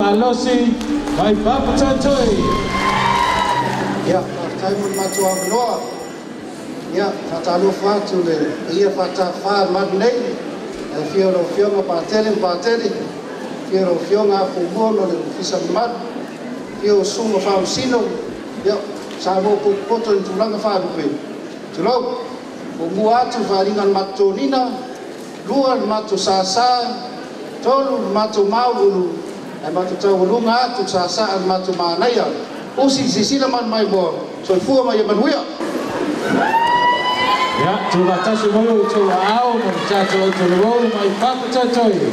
Malosi mai Papatoetoe. Ia, faafetai mo le matou avanoa. Ia, faatalofa atu le paia faatafa le malu nei, le afio o lau Afioga Patele ma Patele, afio lau Afioga Afumua ma le Ofisa mamalu, afio Susuga Faamasino, ia, Samoa potopoto i tulaga faalupe, tulou. Muamua atu le faaaliga o le matou toniga, lua le matou sasa, tolu le matou mauulu, ae matou taualuga atu le sasa a le matou manaia. Usi le silasila ma le maimoa, soifua ma ia manuia. Ia, tuufaatasi mai outou aao ma le tatou autalavou mai Papatoetoe.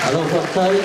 Alo faafetai.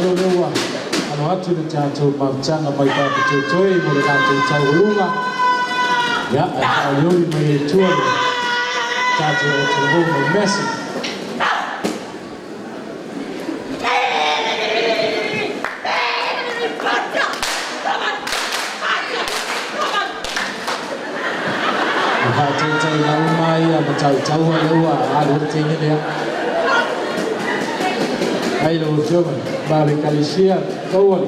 Masalo lea ua alo atu le tatou mafutaga mai faapitoitoi mo le tatou tauluga. Ia, ae faaolioli mai ai i tua le tatou atunuu mai Mesi. O faataitaiga uma ia ma tautaua lea ua alu ai le teine lea. Ai lau Afioga ma le Ekalesia Tauali.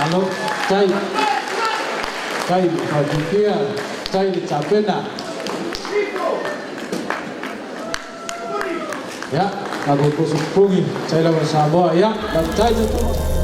Malo, tai. Tai le faafiafia, tai le tapena. Ia, tatou toso pupugi, tai lava Samoa. Ia, faafetai tatou.